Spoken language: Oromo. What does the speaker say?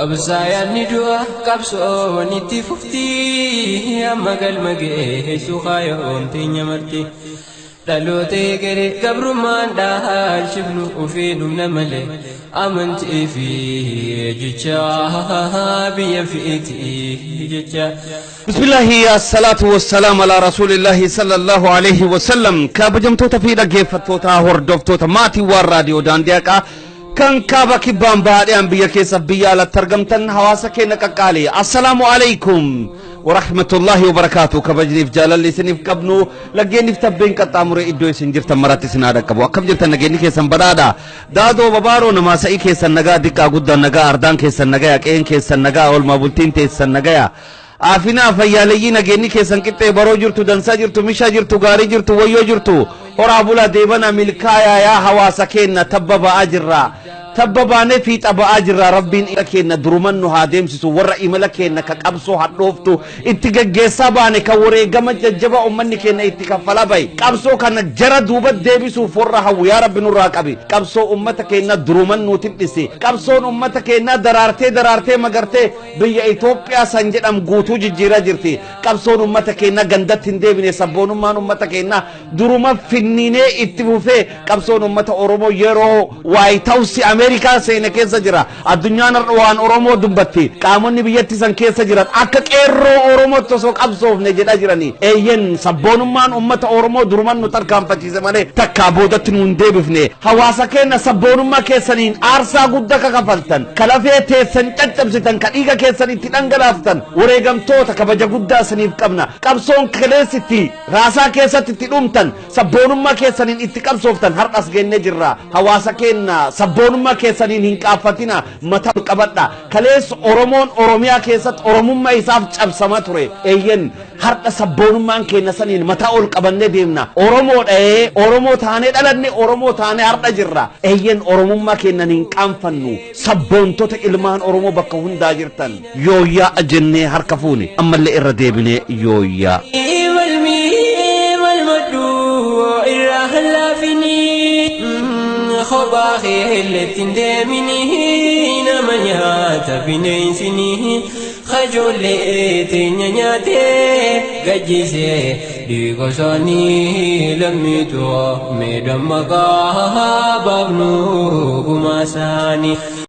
Qabsaayaan ni du'a, qabsoon itti fufti, amma galma geessu kaayoon teenya marti. Dhaloota egeree gabrummaan dhaalchifnu ofii dhumna malee, amantii fi jecha biyya fiiti jecha. Bismillaahi, assalaatu wassalaam alaa rasuulillaahi sallallahu alaihi wasallam. Kabajamtoota fi dhaggeeffattoota, hordoftoota, maatiiwwan Raadiyoo Daandii Haqaa kan kaaba kibbaan baadhiyaan biyya keessa biyya alatti argamtan, hawaasa keenya qaqqaali, assalaamu alaikum warahmatullaahi wabarakaatu. Kabajniif jaalalli isiniif qabnu laggeeniif tabbeen qaxxaamure iddoo isin jirtan maratti isin haa dhaqqabu. Akkam jirtan? Nageenyi keessan badhaadha? Daadoo babaaroo namaa sa'ii keessan nagaa, diqqaa guddaan nagaa, ardaan keessan nagaya, qe'een keessan nagaa, oolmaa bultiin teessan nagaya, aafinaa fayyaaleeyyii, nageenyi keessan qixxee baroo jirtu, dansaa jirtu, mishaa jirtu, gaarii jirtu, wayyoo jirtu, horaa bulaa deebana milkaayaa. Yaa hawaasa keenna, tabba ba'aa jirra, tabba baanee fiixa ba'aa jirra. Rabbiin imala keenna duruman nu haa deemsisu. Warra imala keenna ka qabsoo hadhooftu itti geggeessaa baane, ka wareegama jajjaba ummanni keenya itti kaffalaa bahe, qabsoo kana jara duuba deebisuuf warra hawwu, yaa Rabbi nurraa qabi. Qabsoo ummata keenya duruman nuu tiphisi. Qabsoon ummata keenya daraartee daraartee magartee biyya Itoophiyaa san jedham guutuu jijjiiraa jirti. Qabsoon ummata keenya gandatti hin deebine. Sabboonummaan ummata keenya duruma finniinee itti fufee. Qabsoon ummata Oromoo yeroo White House Ameerikaa seene keessa jira. Addunyaan har'a waan Oromoo dubbatti. Qaamonni biyyatti san keessa jiran akka qeerroo Oromootti osoo qabsoofne jedhaa jirani. Eeyyen, sabboonummaan ummata Oromoo duruman nu tarkaanfachiise malee takkaa boodatti nu hin deebifne. Hawaasa keenya, sabboonummaa keessaniin aarsaa guddaa ka kafaltan, ka lafee teessan caccabsitan, ka dhiiga keessan itti dhangalaaftan, wareegamtoota kabaja guddaa isiniif qabna. Qabsoon kaleessitti raasaa keessatti itti dhumtan, sabboonummaa keessaniin itti qabsooftan, har'as geennee jirra. Hawaasa keenya, sabboonummaa keessaniin hin qaaffatina, mataa qabadha. Kaleessa Oromoon Oromiyaa keessatti oromummaa isaaf cabsama ture. Eeyyen, har'a sabboonummaan keenya saniin mataa ol qabannee deemna. Oromoo dha'ee, Oromoo taanee dhalanne, Oromoo taanee har'a jirra. Eeyyen, oromummaa keenyan hin qaanfannu. Sabboontota ilmaan Oromoo bakka hundaa jirtan, yooyyaa jennee harka fuune. Ammallee irra deebinee yooyyaa. Malmii malmadhuu irraa hallaafinii, kophaa keelletti hin deeminii, nama nyaata bineensinii, kajoollee teenya nyaatee gajjisee dhiiga isaanii. Lammiitu miidhan maqaa baafnu gumaa isaanii.